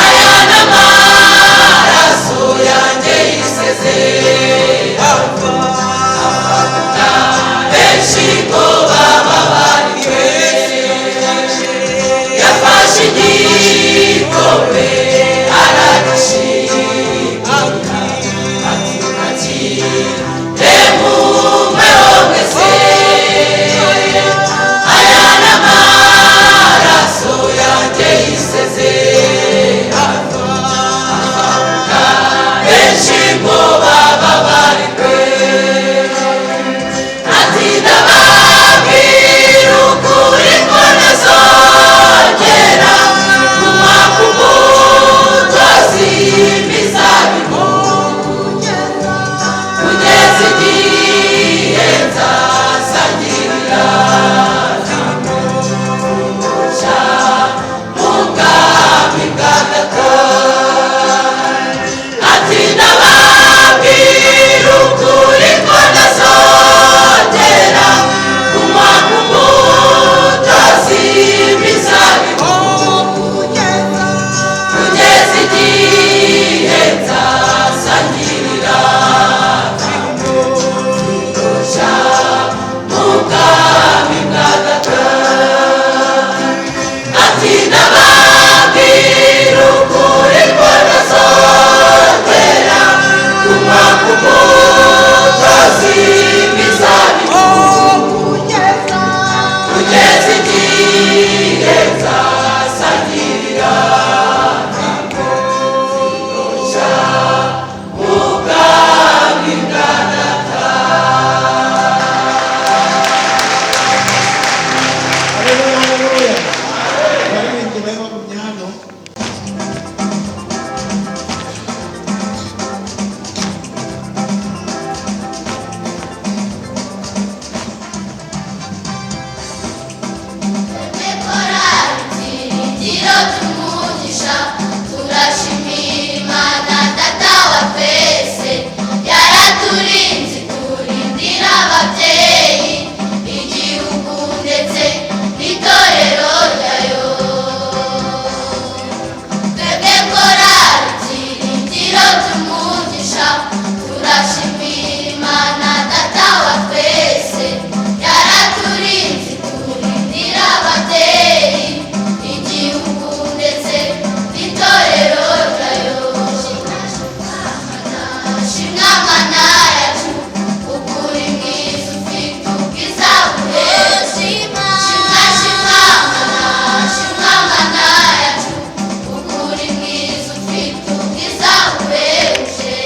Aya n'amaraso yanjye y'isezerano, benshi ngo bababariwe. Yafashe igikombe aragishimira, ati: "Mwakire munyweho mwese, aya n'amaraso yanjye y'isezerano, benshi ngo bababarirwe." Ati: "Ndababwira ukuri ko ntazongera kunywa ku mbuto z'imizabibu kugeza igihe nzasangirira umugisha mu bwami bwa Data." Ati: "Ndababwira ukuri ko ntazongera kunywa ku mbuto z'imizabibu kugeza igihe nzasangirira umugisha mu bwami bwa Data." Ati: "Ndababwira ukuri ko ntazongera kunywa ku mbuto z'imizabibu kugeza igihe nzasangirira umugisha mu bwami bwa Data." Haleluya, haleluya. Abaririmbyi bari bagumye hano. Korali Byiringiro by'Umugisha, turashimira Imana Data wa twese, yaraturinze, iturindira ababyeyi, igihugu ndetse n'itorero ryayo. Twebwe Korali Byiringiro by'Umugisha, turashimira Imana Data wa twese, yaraturinze, iturindira ababyeyi, igihugu ndetse n'itorero ryayo. Shimwa Mana yacu, ukuri mwiza, ufite ubwiza buhebuje. Shimwa, shimwa Mana, shimwa Mana yacu, ukuri mwiza, ufite ubwiza buhebuje.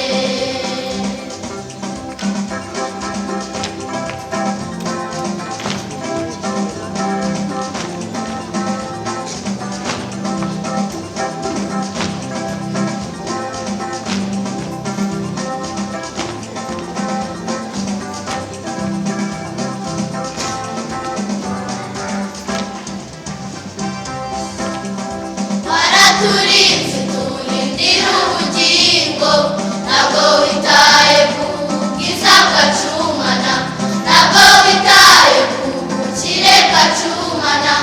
Waraturinze, turindira ubugingo, ntabwo witaye ku bwiza bwacumana, ntabwo witaye ku bukire bwacumana,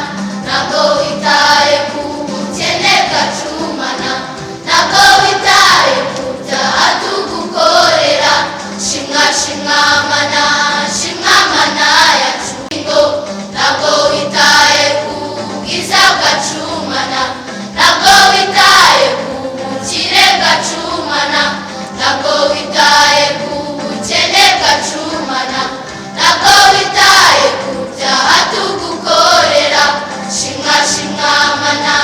ntabwo witaye ku bukene bwacumana, ntabwo witaye ku byaha tugukorera. Shimwa, shimwa Mana, shimwa Mana yacu, ntabwo witaye ku bwiza bwacumana, ntabwo witaye ku bukire bwacumana, ntabwo witaye ku bukene bwacumana, ntabwo witaye ku byaha tugukorera. Shimwa, shimwa Mana.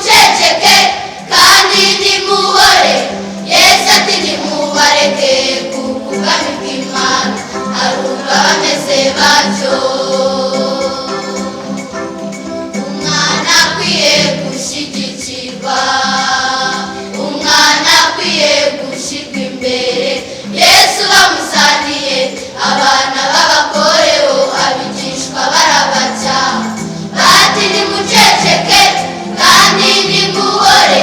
Nimuceceke kandi nimuhore. Yesu ati nimubareke, kuko ubwami bw'Imana ari ubw'abameze batyo. Umwana akwiye gushyigikirwa, umwana akwiye gushyirwa imbere. Yesu bamuzaniye abana b'abakoreho, abigishwa barabacyaha bati nimuceceke kandi nimuhore.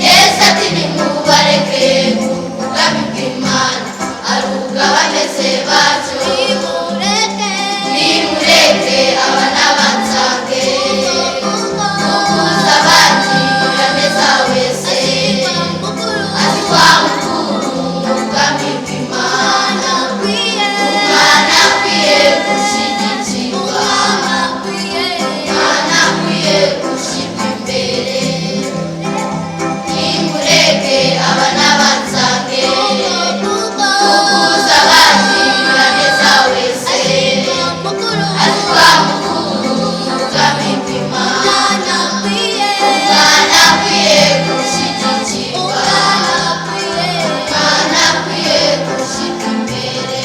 Yesu ati nimubareke, kuko ubwami bw'Imana ari ubw'abameze batyo. Nimureke abana bansange, kukuza bagira neza wese azi kwa mukuru mu bwami bw'Imana. Umwana akwiye gushyigikirwa, umwana akwiye gushyirwa imbere. Nimureke abana bansange, kukuza bagira neza wese azi kwa mukuru mu bwami bw'Imana. Umwana akwiye gushyigikirwa, umwana akwiye gushyirwa imbere.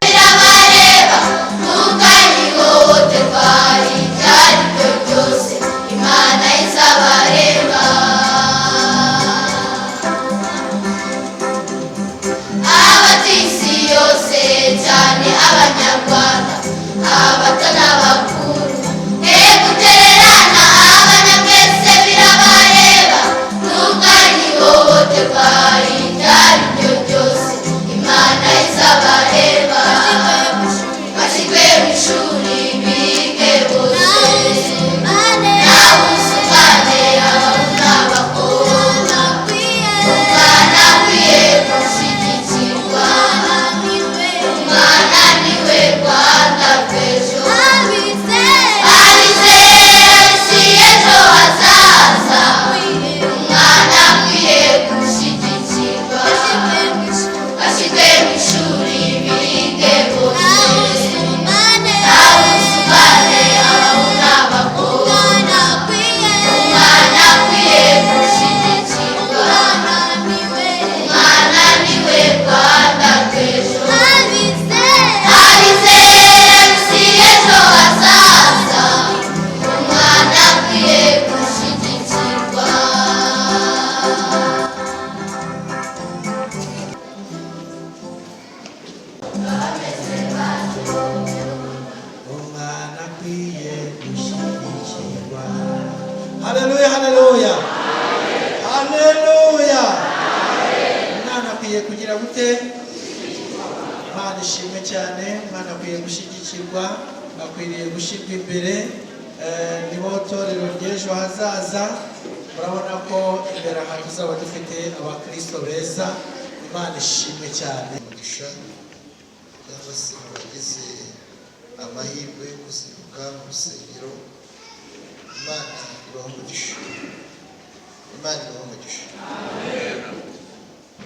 Birabareba ntukayihohoterwa iryo ari ryo ryose, Imana izabareba. Abatuye isi yose, cyane Abanyarwanda, abato n'abakuru, he gutererana abana mwese, birabareba ntukayihohoterwa iryo ari ryo ryose, Imana izabareba. Bashyirwe mu ishuri bige bose, nawe usukane abahungu n'abakobwa. Umwana akwiye gushyigikirwa, umwana niwe Rwanda rw'ejo. Abizera isi y'ejo hazaza. Umwana akwiye gushyigikirwa, bashyirwe mu ishuri bige bose, nawe usukane abahungu n'abakobwa. Umwana akwiye gushyigikirwa, umwana niwe Rwanda rw'ejo. Abizera isi y'ejo hazaza. Umwana akwiye gushyigikirwa. Umwana akwiye gushyigikirwa. Haleluya, haleluya, haleluya! Umwana akwiye kugira gute? Imana ishimwe cyane. Umwana akwiye gushyigikirwa, akwiriye gushyirwa imbere. Nibo torero ry'ejo hazaza. Murabona ko imbere aha tuzaba dufite abakristo beza. Imana ishimwe cyane. Umugisha cyangwa se mu bagize amahirwe yo kuzinduka mu rusengero, Imana ibaha umugisha, Imana ibaha umugisha,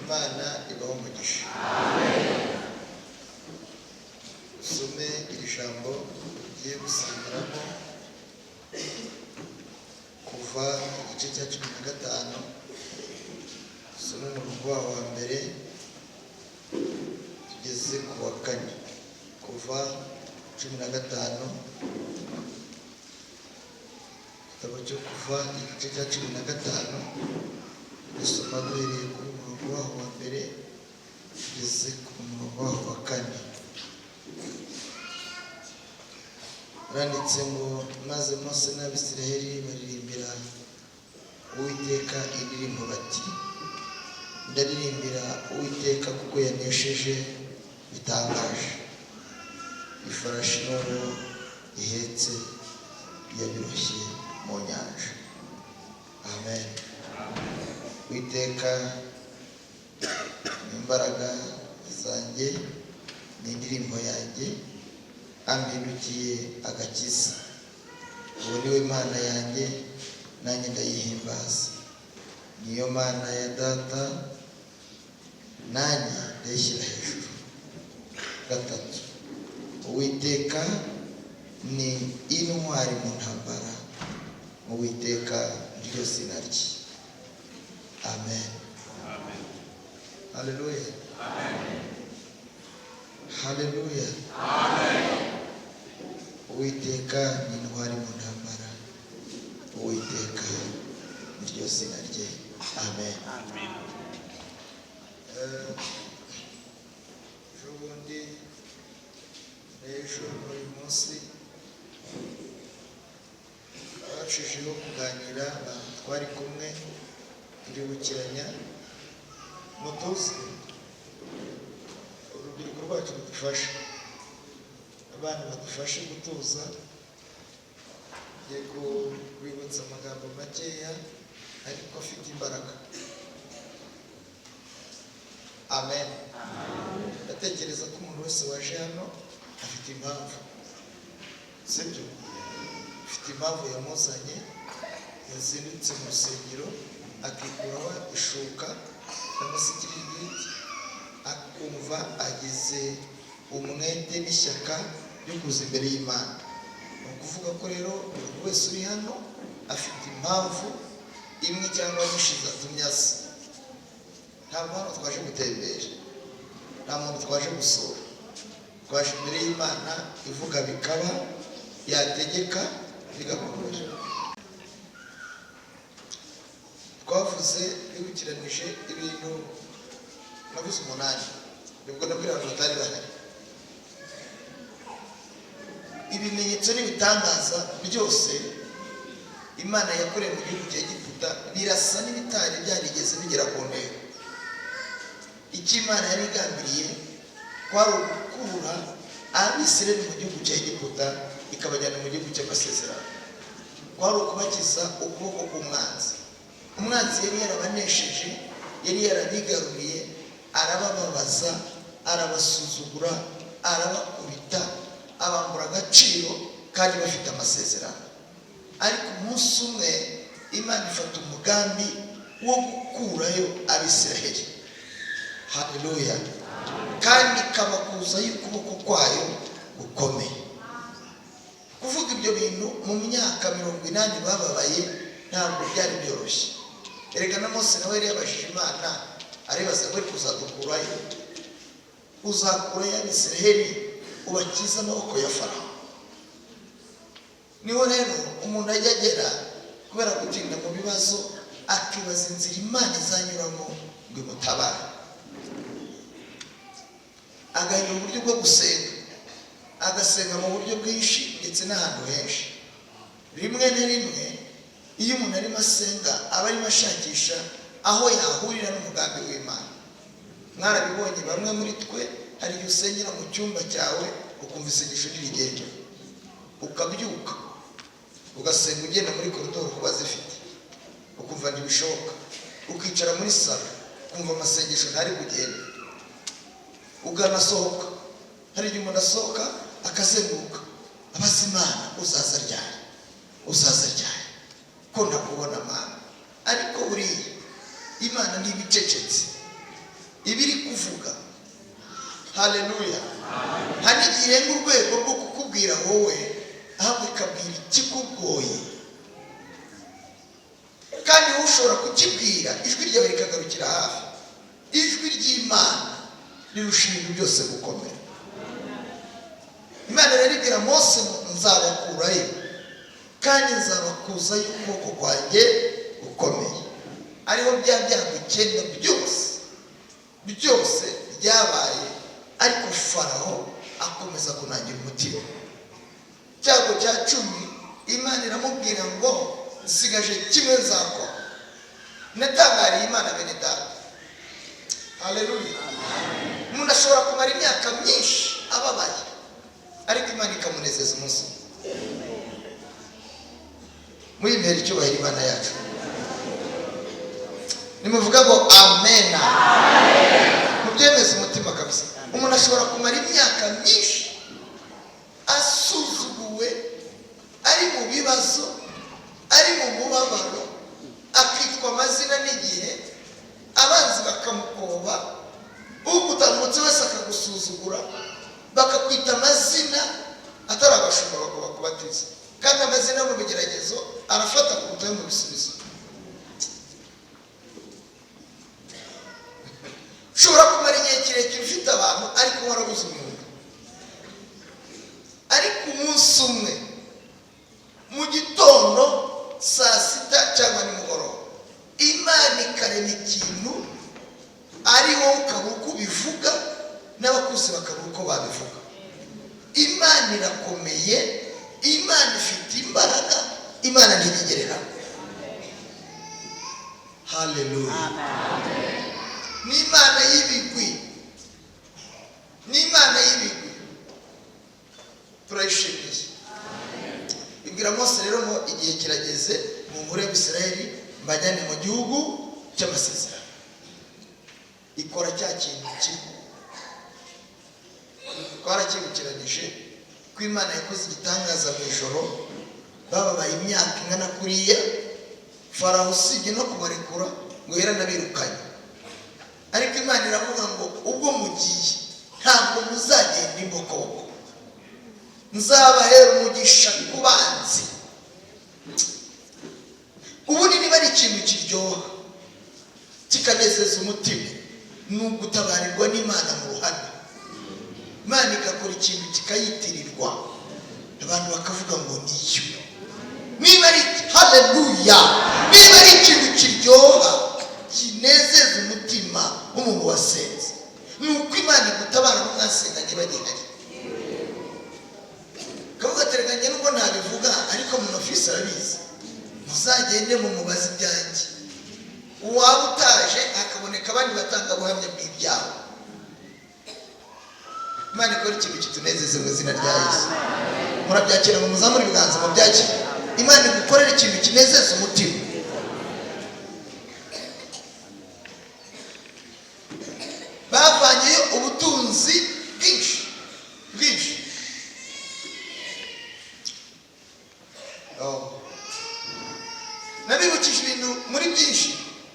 Imana ibaha umugisha. Usome iri jambo tugiye gusengeramo, kuva igice cya 15, usome umurongo waho wa mbere tugeze ku wa kane. Kuva 15, igitabo cyo Kuva igice cya 15, dusoma duhereye kuri murongo waho wa mbere tugeze ku murongo waho wa kane. Haranditse ngo: "Maze Mose n'Abisiraheli baririmbira Uwiteka indirimbo bati: 'Ndaririmbira Uwiteka kuko yanesheje bitangaje. Ifarashi n'uwo ihetse yabiroshye mu nyanja.'" Amen. Uwiteka ni imbaraga zanjye, ni indirimbo yanjye, ampindukiye agakiza. Uwo ni we Mana yanjye, nanjye ndayihimbaza. Niyo Mana ya data, nanjye ndayishyira hejuru. Gatatu, Uwiteka ni intwari mu ntambara, Uwiteka niryo zina rye. Amen. Haleluya, haleluya. Uwiteka ni intwari mu ntambara, Uwiteka niryo zina rye. Amen. Ejo bundi n'ejo n'uyu munsi abashijeho kuganira, abantu twari kumwe turibukiranya. Mutuze, urubyiruko rwacu rudufashe, abana badufashe gutuza. Ngiye kubibutsa amagambo makeya ariko afite imbaraga. Amen. Ndatekereza ko umuntu wese waje hano afite impamvu, sibyo? Afite impamvu yamuzanye, yazindutse mu rusengero akikuraho ishuka cyangwa se ikiringiti, akumva agize umwete n'ishyaka ryo kuza imbere y'Imana. Ni ukuvuga ko rero buri wese uri hano afite impamvu imwe cyangwa nyinshi zatumye aza. Ntabwo hano twaje gutembera, nta muntu twaje gusura. Twaje imbere y'Imana ivuga bikaba, yategeka bigakomera. Twavuze bibukiranije ibintu navuze umunani, nibwo nabwira abantu batari bahari. Ibimenyetso n'ibitangaza byose Imana yakoreye mu gihugu cya Egiputa birasa n'ibitari byarigeze bigera ku ntego. Icyo Imana yari igambiriye kwari ugukura Abisirayeli mu gihugu cya Egiputa ikabajyana mu gihugu cy'amasezerano, kwari ukubakiza ukuboko k'umwanzi. Umwanzi yari yarabanesheje, yari yarabigaruriye, arabababaza, arabasuzugura, arabakubita, abambura agaciro kandi bafite amasezerano. Ariko umunsi umwe Imana ifata umugambi wo gukurayo Abisiraheli, haleluya, kandi ikabakuzayo ukuboko kwayo gukomeye. Kuvuga ibyo bintu mu myaka 80 bababaye ntabwo byari byoroshye. Erega na Mose nawe yari yabajije Imana, aribaza ngo ariko uzadukurayo, uzakurayo Abisiraheli ubakize amaboko ya Farawo? Niho rero umuntu ajya agera kubera gutinda mu bibazo, akibaza inzira Imana izanyuramo ngo imutabare, agahindura uburyo bwo gusenga, agasenga mu buryo bwinshi ndetse n'ahantu henshi. Rimwe na rimwe iyo umuntu arimo asenga aba arimo ashakisha aho yahurira n'umugambi w'Imana. Mwarabibonye bamwe muri twe, hari igihe usengera mu cyumba cyawe ukumva isengesho ntirigenda, ukabyuka ugasenga ugenda muri koridoro kuba zifite, ukumva ntibishoboka, ukicara muri salo ukumva amasengesho ntari kugenda, ukanasohoka. Hari igihe umuntu asohoka akazenguruka abaza Imana: uzaza ryari, uzaza ryari, ko ndakubona Mana? Ariko buriya Imana ntibicecetse, iba iri kuvuga. Haleluya. Hari n'igihe irenga urwego rwo kukubwira wowe, ahubwo ikabwira ikikugoye, kandi wowe ushobora kukibwira ijwi ryawe rikagarukira hafi. Ijwi ry'Imana rirusha ibintu byose gukomera. Imana rero ibwira Mose ngo nzabakurayo kandi nzabakuzayo ukuboko kwanjye gukomeye. Ariho bya byago icyenda byose byose byabaye, ariko Farawo akomeza kunangira umutima. Icyago cya 10, Imana iramubwira ngo nsigaje kimwe nzakora. Natangariye Imana, bene data. Haleluya. Umuntu ashobora kumara imyaka myinshi ababaye, ariko Imana ikamunezeza umunsi umwe. Muyimpera icyubahiro Imana yacu. Nimuvuga ngo amena, mubyemeze umutima kabisa. Umuntu ashobora kumara imyaka myinshi asuzuguwe, ari mu bibazo, ari mu mubabaro, akitwa amazina n'igihe, abanzi bakamukoba, ugutambutse wese akagusuzugura, bakakwita amazina atari abashumba bagomba kubatiza. Kandi amazina yo mu bigeragezo arafata kuruta ayo mu bisubizo. Ushobora kumara igihe kirekire ufite abantu ariko warabuze umuntu, ariko umunsi umwe mu gitondo, saa sita cyangwa nimugoroba, Imana ikarema ikintu, ari wowe ukaba uko ubivuga n'abakuzi bakaba uko babivuga. Imana irakomeye, Imana ifite imbaraga, Imana ntiyigerera. Haleluya! Ni Imana y'ibigwi, ni Imana y'ibigwi, turayishimiye. Ibwira Mose rero ngo igihe kirageze mu nkuru y'Abisirayeli, mbajyane mu gihugu cy'amasezerano. Ikora cya kintu kimwe twarakibukiranije, ko Imana yakoze igitangaza mu ijoro. Bababaye imyaka ingana kuriya, Farawo usibye no kubarekura ngo yaranabirukanye. Ariko Imana iravuga ngo ubwo mugiye ntabwo muzagenda imbokoboko, nzabahera umugisha ku banzi. Ubundi niba ari ikintu kiryoha kikanezeza umutima, ni ugutabarirwa n'Imana mu ruhame, Imana igakora ikintu kikayitirirwa, abantu bakavuga ngo niyo. Niba ari, haleluya, niba ari ikintu kiryoha kinezeza umutima w'umuntu wasenze, ni uko Imana igutabara n'umwasenganye bagihari. Kavuga ateraganye, nubwo ntabivuga ariko mu ofisi arabizi, muzagende mu mubazi ibyanjye. Uwaba utaje hakaboneka abandi batangabuhamya bw'ibyawe. Imana ikora ikintu kitunezeze mu izina rya Yesu. Murabyakira ngo muzamure ibiganza mubyakire. Imana igukorera ikintu kinezeza umutima. Bavanyeyo ubutunzi bwinshi bwinshi. Oh. Nabibukije ibintu muri byinshi,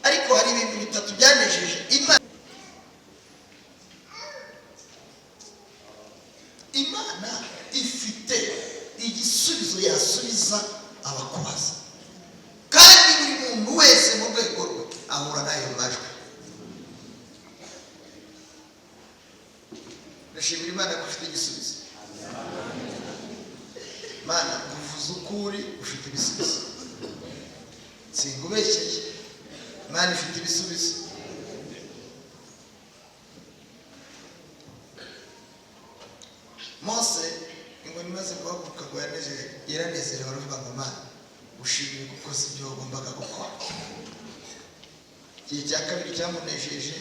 ariko hari ibintu bitatu byanejeje Imana. Imana ifite igisubizo yasubiza abakubaza, kandi buri muntu wese mu rwego rwe ahura n'ayo majwi. Ndashimira Imana ko ufite igisubizo. Imana uvuze ukuri, ufite ibisubizo, singubeshyeye. Imana ifite ibisubizo. Mose inkoni imaze guhaguruka ngo yanejeje, yaranezerewe, aravuga ngo Mana ushimire kuko si ibyo wagombaga gukora. Igihe cya kabiri cyamunejeje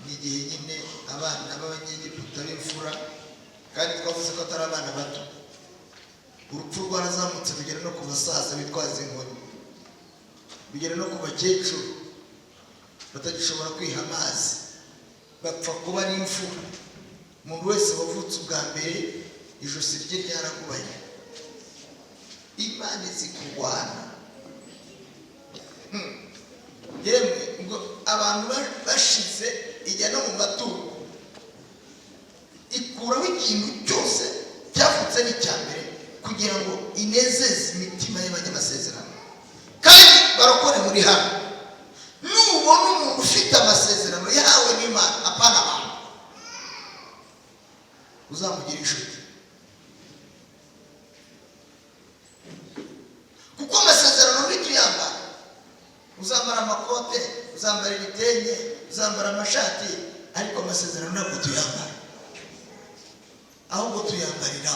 ni igihe nyine abana b'Abanyegiputa b'imfura, kandi twavuze ko atari abana bato, urupfu rwarazamutse rugera no ku basaza bitwaza inkoni, rugera no ku bakecuru batagishobora kwiha amazi, bapfa kuba ari imfura. Umuntu wese wavutse ubwa mbere ijosi rye ryarakubaye. Imana izi kurwana. Yemwe ngo abantu bashize, ijya no mu matungo ikuraho ikintu cyose cyavutse n'icya mbere kugira ngo inezeze imitima y'abanyamasezerano kandi barokore. Muri hano nubona umuntu ufite amasezerano yahawe n'Imana, apana abantu, uzamugira inshuti, kuko amasezerano ntituyambara. Uzambara amakote, uzambara ibitenge, uzambara amashati, ariko amasezerano ntabwo tuyambara, ahubwo tuyambarira.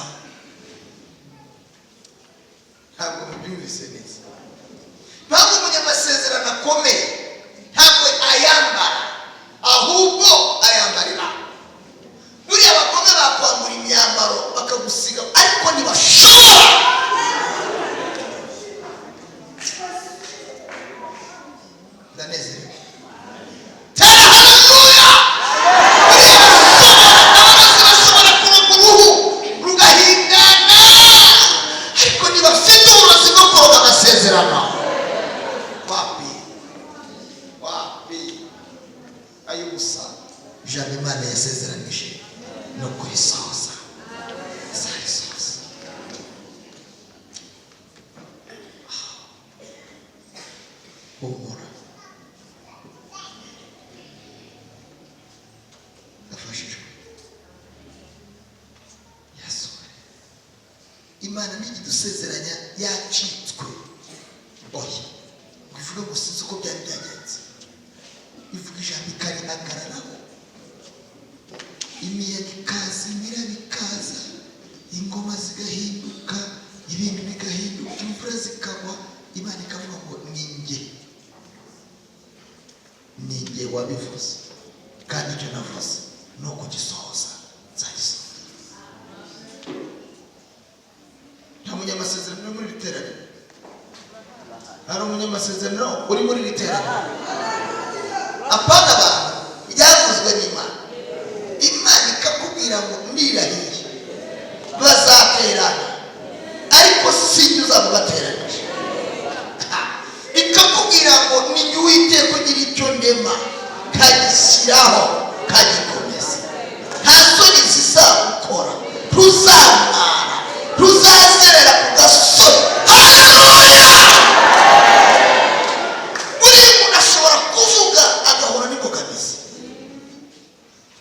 Ntabwo mubyumvise neza. Mpamvu umunyamasezerano akomeye, ntabwo ayambara ahubwo ayambarira. Buriya abakobwa bakwambura imyambaro bakagusiga, ariko ntibashobora. Ndanezerewe. Ijambo Imana yasezeranije no kurisohoza, izarisohoza. Humura, ndafashijwe. Yesu, Imana ntigidusezeranya yacitswe. Oya, ngo ivuge ngo sinzi uko byari byagenze. Ivuga ijambo ikarihagararaho. Imiyaga ikaza, imiraba ikaza, ingoma zigahinduka, ibintu bigahinduka, imvura zikagwa, Imana ikavuga ngo ni njye, ni njye wabivuze, kandi icyo navuze ni ukugisohoza, nzagisohoza. Nta munyamasezerano uri muri iri teraniro? Hari umunyamasezerano uri muri iri teraniro? Apana abantu, byavuzwe n'Imana. Imana ikakubwira ngo ndirahiye bazaterana, ariko sinjye uzamubateranije. Ikakubwira ngo ni jye Uwiteka ugira icyo ndema kagishyiraho, kagikomeza. Nta soni zizagukora, ntuzamwara, ntuzazerera ku gasozi. Haleluya! Buriya umuntu ashobora kuvuga agahura n'imbogamizi,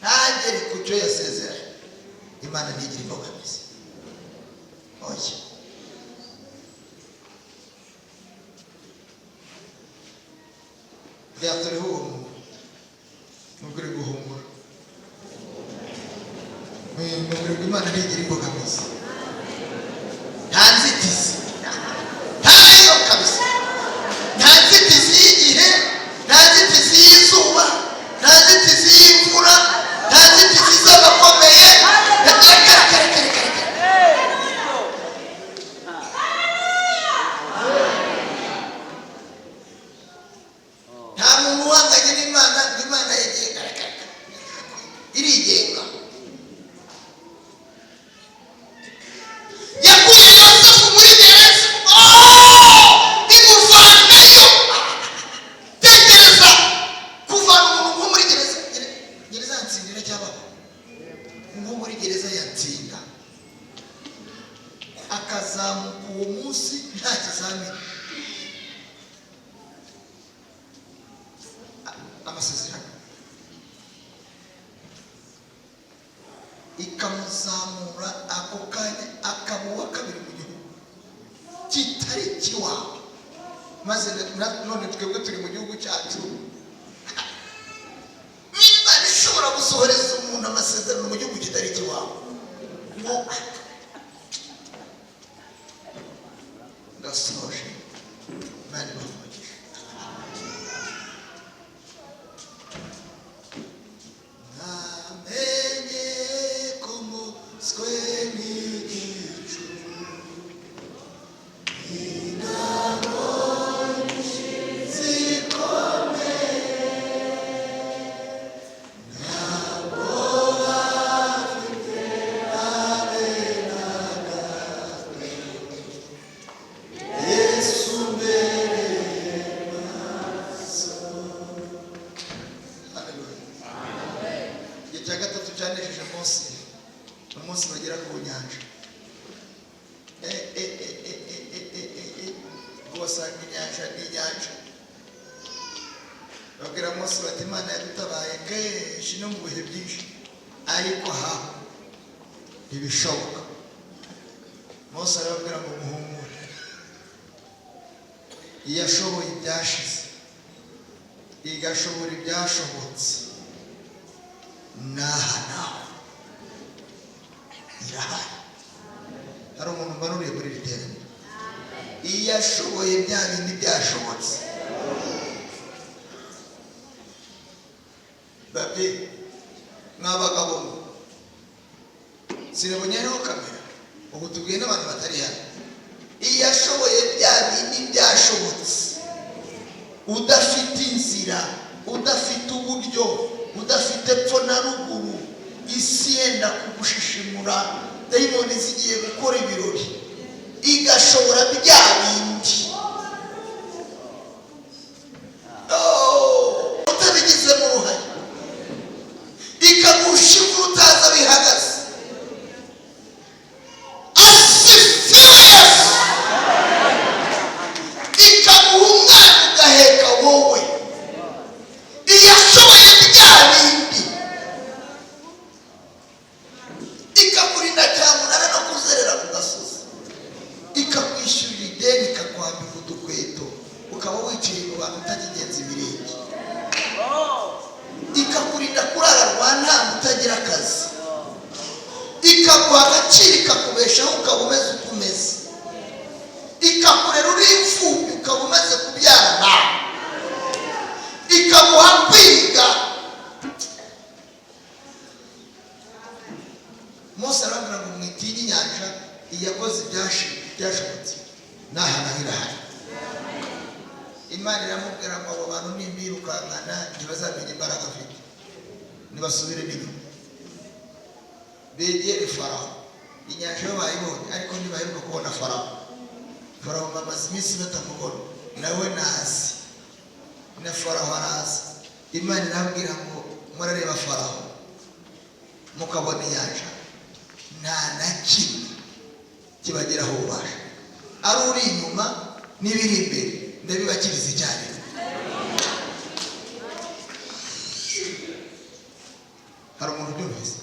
ntagere ku cyo yasezeranye. Imana ntigira imbogamizi, oya. Byaturiho uwo muntu nubwo uri guhumura, mubwira ngo Imana ntigira imbogamizi, nta nzitizi, ntayo kabisa. Nta nzitizi y'igihe, nta nzitizi y'izuba, nta nzitizi y'imvura, nta nzitizi z'abakomeye. Reka, reka, reka, reka, reka. Nta muntu uhanganye n'Imana ngo Imana yigenga. Reka, reka, irigenga. Yakuye Yosefu muri gereza. Oh! Imuvanayo. Tekereza kuvana umuntu nko muri gereza. Gereza ya Ntsindira cyabaho, nko muri gereza ya Nsinga, akazamuka uwo munsi nta kizamini. Amasezerano ikamuzamura ako kanya, akaba uwa kabiri mu gihugu kitari ikiwabo. Maze none twebwe turi mu gihugu cyacu. Niba ishobora gusohoreza umuntu amasezerano mu gihugu kitari ikiwabo, ngo ndasoje. Imana ibahe umugisha. Namenye ko ngoswe n'igicu, ingabo zikomeye, ntabwo bafite habe na gato. Yesu mbereye maso. Haleluya! Igihe cya gatatu cyanejeje Mose ni umunsi bagera ku nyanja. Ngo basanga inyanja ni inyanja. Babwira Mose bati: "Imana yadutabaye kenshi no mu bihe byinshi, ariko aha ntibishoboka." Mose arababwira ngo: "Muhumure, iyo ashoboye ibyashize, igashobora ibyashobotse, n'aha naho irahari." Hari umuntu mbanuriye muri iri teraniro: iyo ashoboye bya bindi byashobotse, babyeyi mw'abagabo mwe, sinabonye hariho kamera, ubu tubwiye n'abantu batari hano, iyo ashoboye bya bindi byashobotse, udafite inzira, udafite uburyo, udafite epfo na ruguru, isi yenda kugushishimura, dayimoni zigiye gukora ibirori, igashobora bya bindi. Oh, utabigizemo uruhare. Waba wicaye mu bantu utakigenza ibirenge, ikakurinda kurara rwa nta utagira akazi, ikaguha agaciro, ikakubeshaho, ukaba umeze uko umeze, ikakurera uri imfubyi, ukaba umaze kubyara nawe, ikaguha kwiga. Mose arababwira ngo mwitinye inyanja, iyakoze ibyashobotse n'aha naho irahari. Imana iramubwira ngo abo bantu nimbirukankana ntibazamenya imbaraga afite, nibasubire n'inyuma begere Farawo. Inyanja yo bayibonye, ariko ntibaheruka kubona Farawo. Farawo bamaze iminsi batamubona, nawe nazi na Farawo araza. Imana irabwira ngo murareba Farawo, mukabona inyanja, nta na kimwe kibageraho ububasha, ari uri inyuma n'ibiri imbere, ndabibakiriza icyarimwe. Hari umuntu ubyumvise?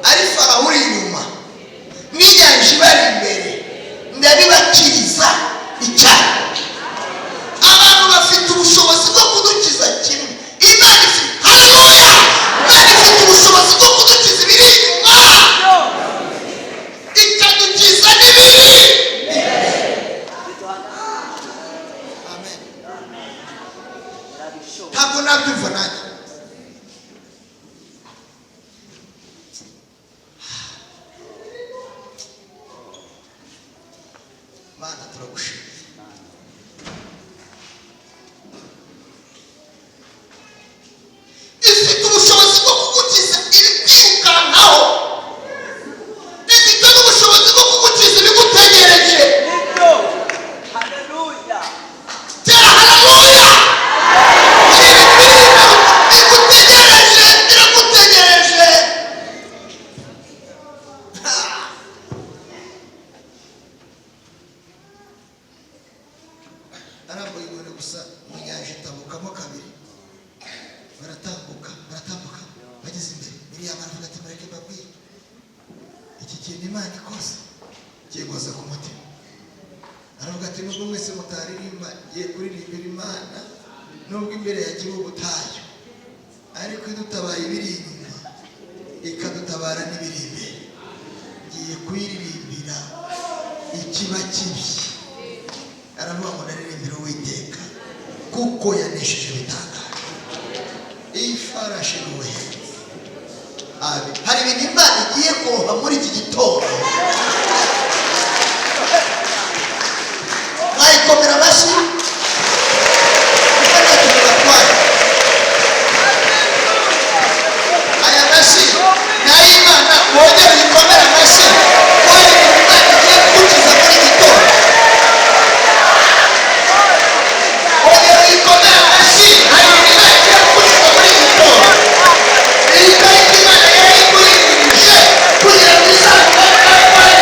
Ari Farawo uri inyuma n'inyanja ibari imbere, ndabibakiriza icyarimwe. Abantu bafite ubushobozi bwo kudukiza kimwe. Imana ifite, haleluya, Imana ifite ubushobozi bwo kudukiza ibiri inyuma, ikadukiza n'ibiri imbere. Amen. Ntabwo nabyumva nanjye. Mana, turagushimiye. Ifite ubushobozi bwo kugukiza ibikwirukankaho, ifite n'ubushobozi bwo kugukiza ibigutegereje. Nibyo. Haleluya. Tera haleluya! Hari ibintu biri imbere bigutegereje, biragutegereje. Ha! Arambuye inkoni gusa, mu nyanja itambukamo kabiri, baratambuka, baratambuka. Bageze imbere, Miriyamu aravuga ati: "Mureke mbabwire, iki kintu Imana ikoze kinkoze ku mutima." Aravuga ati: "Nubwo mwese mutaririmba, ngiye kuririmbira Imana. Nubwo imbere yakiri ubutayu, ariko idutabaye ibiri inyuma, ikadutabara n'ibiri imbere, ngiye kuyiririmbira ikiba kibi." Aravuga ngo: "Naririmbira Uwiteka kuko yanesheje bitangaje." Ifarashi n'ubuhenzi. Hari ibintu Imana igiye kuroha muri iki gitondo. Mwayikomera amashyi kuko ntacyo bibatwaye. Aya mashyi ni ay'Imana. Wongere uyikomere amashyi ko hari ibintu Imana igiye kugukiza muri iki gitondo. Wongere uyikomere amashyi, hari ibintu Imana igiye kugukiza muri iki gitondo. Iyi tariki Imana yarayikurindirije kugira ngo izakore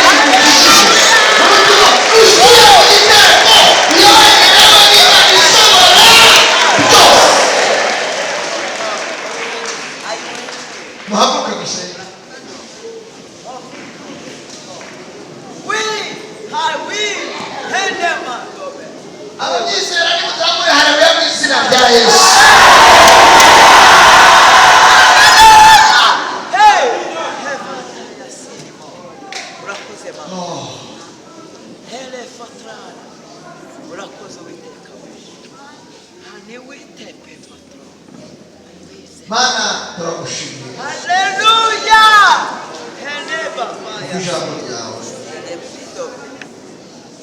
igukijije. Umutima usubire mu gitereko, uyobane nawe n'Imana ishobora byose. Muhaguruke gusenga. We are we. Henema. Ababyizera nimutangure haleluya mu izina rya Yesu. Hey. Urakoze mama. Oh. Hele fatrana. Urakoze Uwiteka we. Hani witepe fatro. Mana, turagushimiye Haleluya. Hele baba. ijambo ryawe. Hele bido.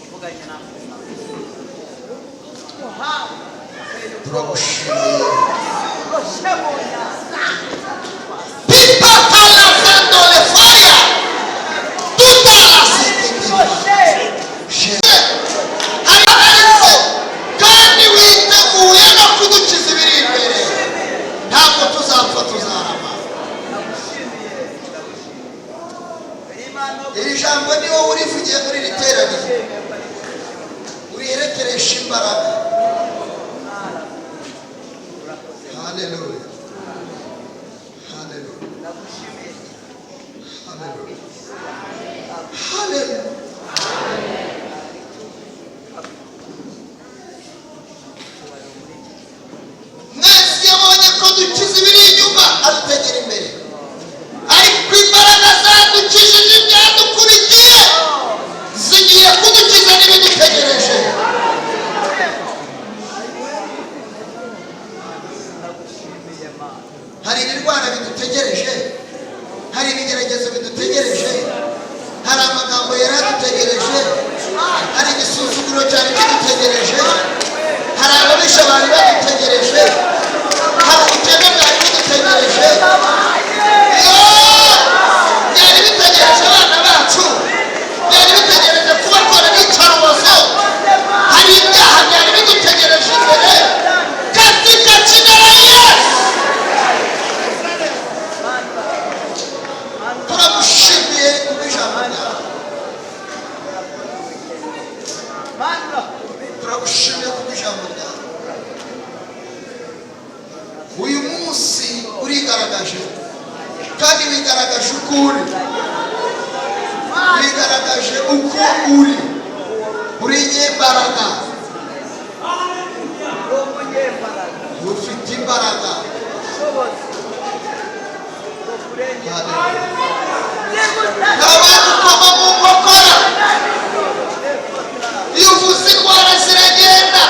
Uvuganye nawe. Turagushimiye. Roshemoya. Pipa palafando le fire tutala. Roshe. Ariko kandi witeguye no kudukiza ibiri imbere. Ntabwo tuzapfa, tuzarama. Ndagushimiye. Ndagushimiye. Imana. Iri jambo ni wowe urivugiye muri iri teraniro, uriherekeresha imbaraga. Haleluya, haleluya. Ndagushimiye. Haleluya, haleluya. Hari ibirwara bidutegereje, hari ibigeragezo bidutegereje, hari amagambo yari adutegereje, hari igisuzuguro cyari kidutegereje, hari ababisha bari badutegereje, hari ubukene bwari budutegereje. Yoo! Byari bitegereje abana bacu, byari bitegereje kubakora n'icarubozo, hari ibyaha byari bidutegereje imbere. Katika jina la Yesu, turagushimiye kubw'ijambo ryawe, turagushimiye kubw'ijambo ryawe. Uyu munsi urigaragaje, kandi wigaragaje uko uri, wigaragaje uko uri, uri inyembaraga, ufite imbaraga. Ntawagukoma mu nkokora. Iyo uvuze, indwara ziragenda.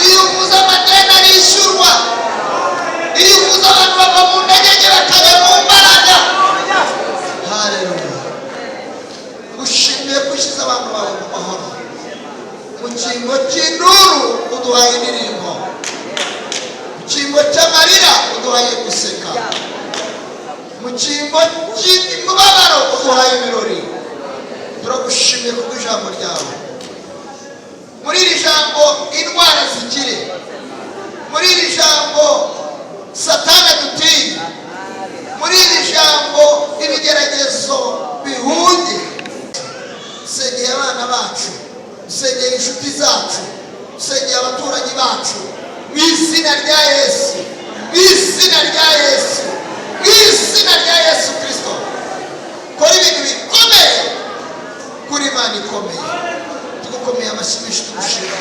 Iyo uvuze, amadeni arishyurwa. Iyo uvuze, abantu bava mu ntege nke bakajya mu mbaraga. Haleluya! Ushimiye ko ushyize abantu bawe mu mahoro. Mu cyimbo cy'induru uduhaye indirimbo, mu cyimbo cy'amarira uduhaye guseka, mu cyimbo cy'imibabaro uduhaye ibirori. Turagushimiye kubw'ijambo ryawe. Muri iri jambo indwara zikire, muri iri jambo Satana dutinye, muri iri jambo ibigeragezo bihunge. Usengeye abana bacu, usengeye inshuti zacu, usengeye abaturanyi bacu, mu izina rya Yesu, mu izina rya Yesu, mu izina rya Yesu Kirisito. Kora ibintu bikomeye kuri Imana ikomeye. Tugukomeye amashyi menshi, tugushimira.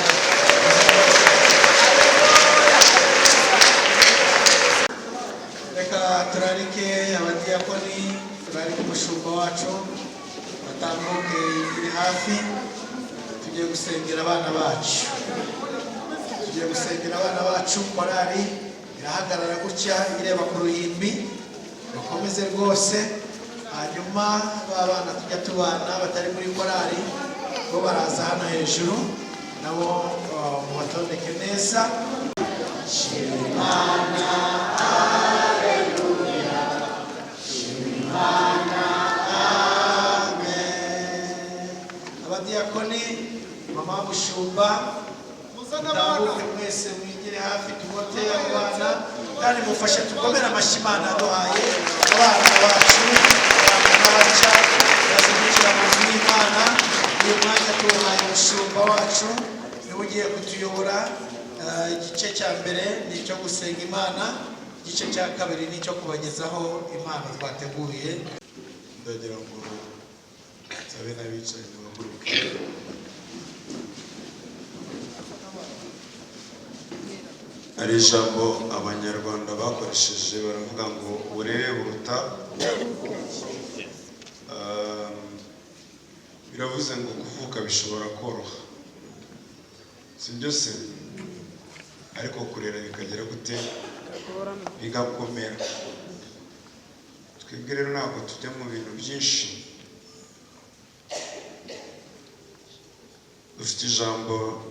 Reka turarike abadiyakoni, turarike umushumba wacu, batambuke iri hafi. Tugiye gusengera abana bacu, tugiye gusengera abana bacu. Korari irahagarara gutya ireba ku ruhimbi, bakomeze rwose. Hanyuma ba bana tujya tubana batari muri korari bo baraza hano hejuru nabo, mubatondeke neza. Shimana, haleluya, shimana, amen. Abadiyakoni, mama mushumba, mutambuke mwese, mwigire hafi, tubote abana kandi mufashe tukomere amashyi Imana yaduhaye abana bacu n'abaca bazindukira mu nzu y'Imana. Uyu mwanya tuwuhaye umushumba wacu, niwe ugiye kutuyobora. Igice cya mbere ni icyo gusenga Imana, igice cya kabiri ni icyo kubagezaho impano twateguye. Ndagira ngo nsabe n'abicaye muhaguruke. Hari ijambo Abanyarwanda bakoresheje, baravuga ngo uburere buruta. Biravuze ngo kuvuka bishobora koroha, si byo se? Ariko kurera bikagera gute? Bigakomera. Twebwe rero ntabwo tujya mu bintu byinshi, dufite ijambo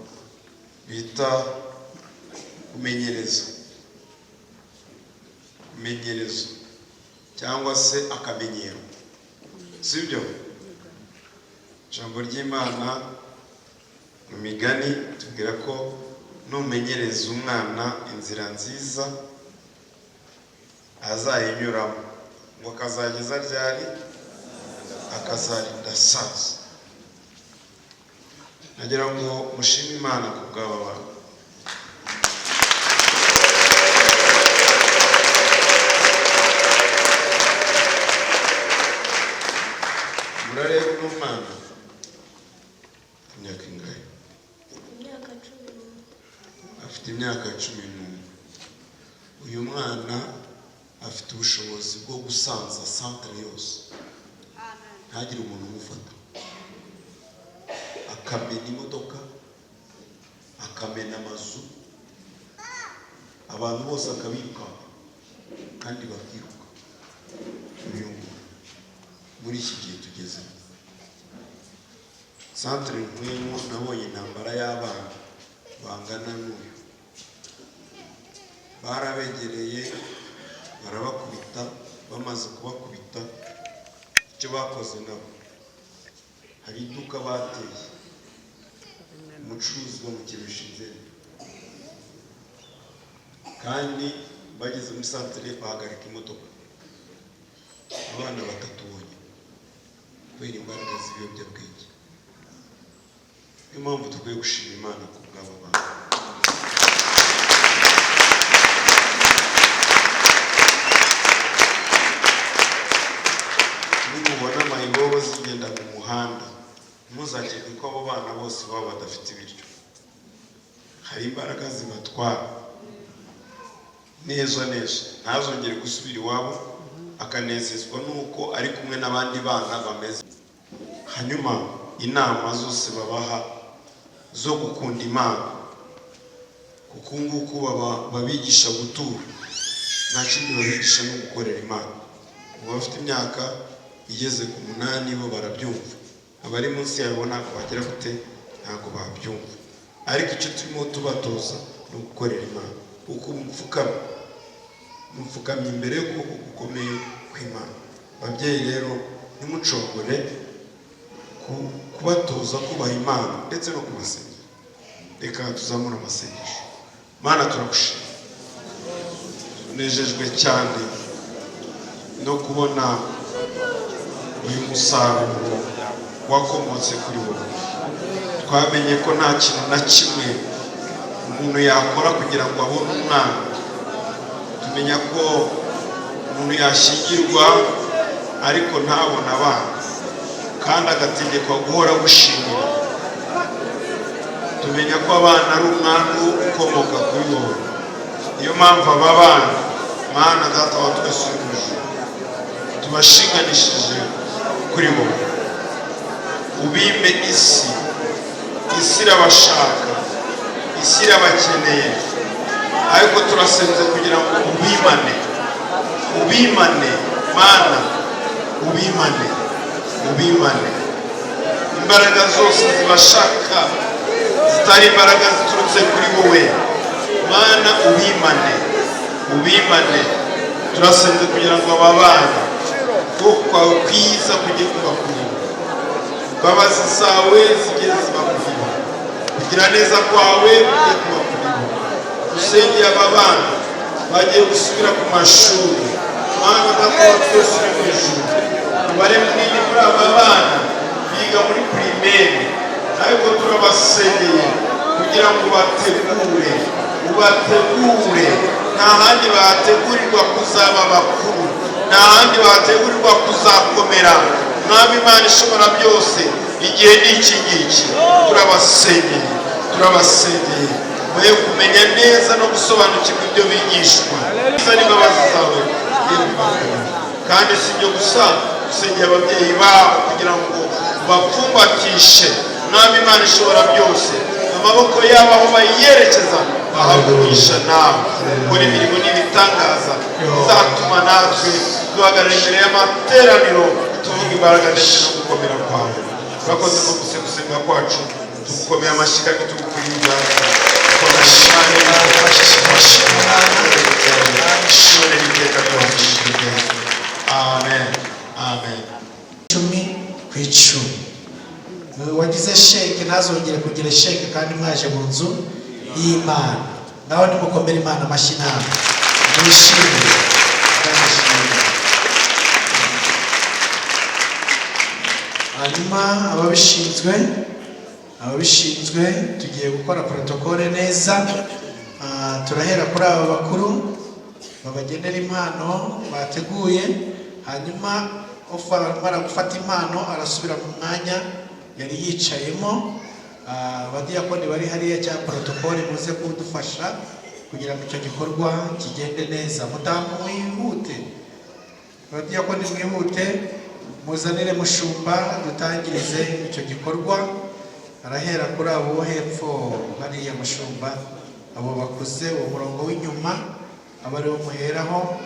bita kumenyereza, kumenyereza cyangwa se akamenyero, sibyo? Ijambo ry'Imana mu Migani tubwira ko numenyereza umwana inzira nziza azayinyuramo, ngo akazageza ryari? Akazarinda asaza. Nagira ngo mushime Imana ku bw'aba bantu. Murareba uno mwana, imyaka ingahe? Imyaka 11. Afite imyaka 11. Uyu mwana afite ubushobozi bwo gusanza santere yose ntagire umuntu umufata, akamena imodoka, akamena amazu, abantu bose akabirukanka. Kandi bakiruka. Uyu nguyu muri iki gihe tugezemo, santere ntuyemo, nabonye intambara y'abana bangana n'uyu. Barabegereye, barabakubita. Bamaze kubakubita, icyo bakoze nabo, hari iduka bateye, umucuruzi bamukebesha inzembe. Kandi bageze muri santere bahagarika imodoka, abana batatu bonyine, kubera imbaraga z'ibiyobyabwenge. Niyo mpamvu dukwiye gushima Imana ku bw'aba bana. Nimubona mayibobo zigenda mu muhanda, ntimuzakeke ko abo bana bose baba badafite ibiryo. Hari imbaraga zibatwara neza neza, ntazongere gusubira iwabo, akanezezwa n'uko ari kumwe n'abandi bana bameze. Hanyuma inama zose babaha zo gukunda Imana, kuko nguku baba babigisha gutura, nta kindi babigisha no gukorera Imana. Ubu bafite imyaka igeze ku 8 bo barabyumva, abari munsi yabo ntabwo bagera gute, ntabwo babyumva. Ariko icyo turimo tubatoza ni ugukorera Imana. Uko mupfukama, mupfukamye imbere y'ukuboko gukomeye kw'Imana. Ababyeyi rero, ntimucogore kubatoza kubaha Imana ndetse no kubasengera. Reka tuzamure amasengesho. Mana, turagushima, tunejejwe cyane no kubona uyu musaruro wakomotse kuri wowe. Twamenye ko nta kintu na kimwe umuntu yakora kugira ngo abone umwana. Tumenya ko umuntu yashyingirwa ariko ntabone abana, kandi agategekwa guhora gushimira. Tumenya ko abana ari umwandu ukomoka kuri wowe. Niyo mpamvu aba bana, Mana Data wa twese uri mu ijuru, tubashinganishije kuri wowe. Ubime isi. Isi irabashaka, isi irabakeneye, ariko turasenze kugira ngo ubimane, ubimane Mana, ubimane, ubimane. Imbaraga zose zibashaka zitari imbaraga ziturutse kuri wowe, Mana, ubimane, ubimane. Turasenze kugira ngo aba bana, ukuboko kwawe kwiza kujye kuba kuri bo, imbabazi zawe zijye ziba kuri bo, kugira neza kwawe kujye kuba kuri bo. Dusengeye aba bana bagiye gusubira ku mashuri. Mana Data wa twese uri mu ijuru, umubare munini muri aba bana biga muri primaire, ariko turabasengeye kugira ngo ubategure, ubategure. Nta handi bategurirwa kuzaba bakuru, nta handi bategurirwa kuzakomera. Mwami Imana ishobora byose, igihe ni iki ngiki. Turabasengeye, turabasengeye mwe kumenya neza no gusobanukirwa ibyo bigishwa neza n'imbabazi zawe. Kandi si ibyo gusa, dusengeye ababyeyi babo kugira ngo bapfumbatishe. Mwami Imana ishobora byose, amaboko yabo aho bayerekeza bahabwe umugisha nawe. Ukora imirimo n'ibitangaza bizatuma natwe duhagarara imbere y'amateraniro tuvuga imbaraga ndetse no gukomera kwawe. Urakoze ko gusenga kwacu, tugukomeye amashyi kandi tugukwiriye ibyacu. Iteka ryose. Amen, amen. 10 ku 10. Wagize sheke ntazongere kugira sheke, kandi mwaje mu nzu y'Imana. Nawe nimukomere Imana amashyi, nawe mwishimire. Mwishimire. Hanyuma ababishinzwe tugiye gukora protocole neza. Turahera kuri aba bakuru babagenera impano bateguye, hanyuma amara gufata impano arasubira mu mwanya yari yicayemo. Abadiyakoni bari hariya cya protocole, muze kudufasha kugira ngo icyo gikorwa kigende neza. Mudamu mwihute, abadiyakoni mwihute, muzanire mushumba dutangirize icyo gikorwa. Arahera kuri abo bo hepfo hariya, mushumba, abo bakuze, uwo murongo w'inyuma aba ariwo muheraho.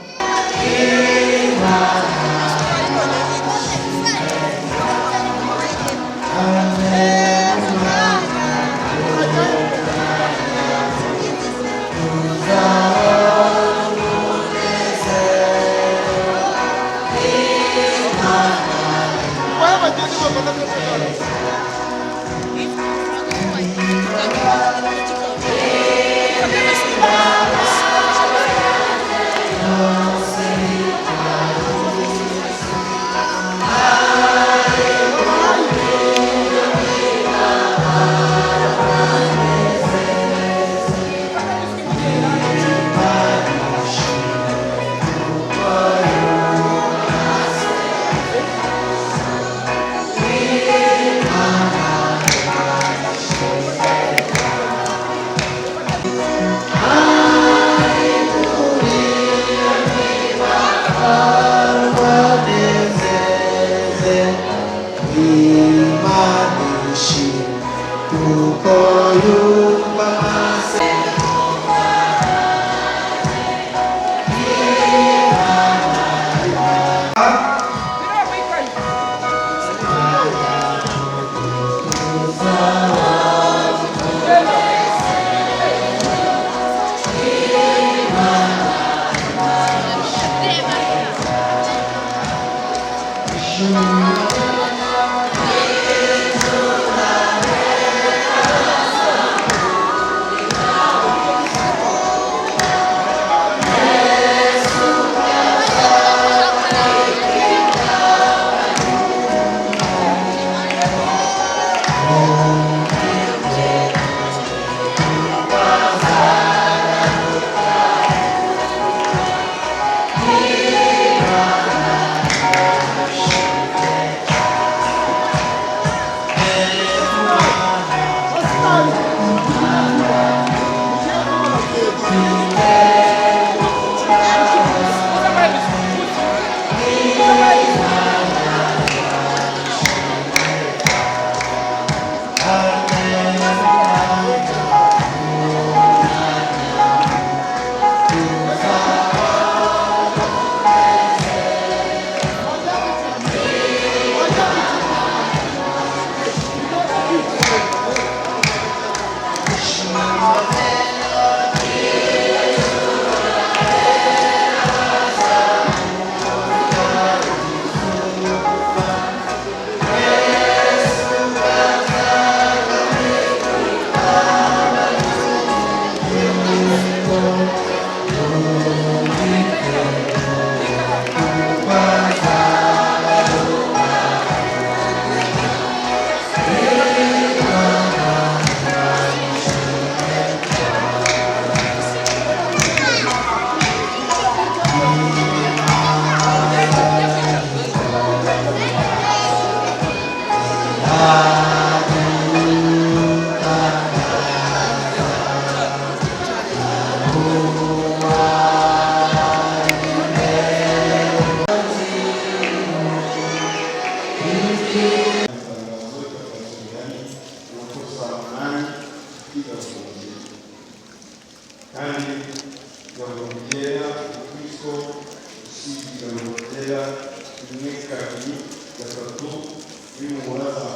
Kandi igaburo ryera Kristo usibye igaburo ryera rimwe kabiri gatatu bimubura za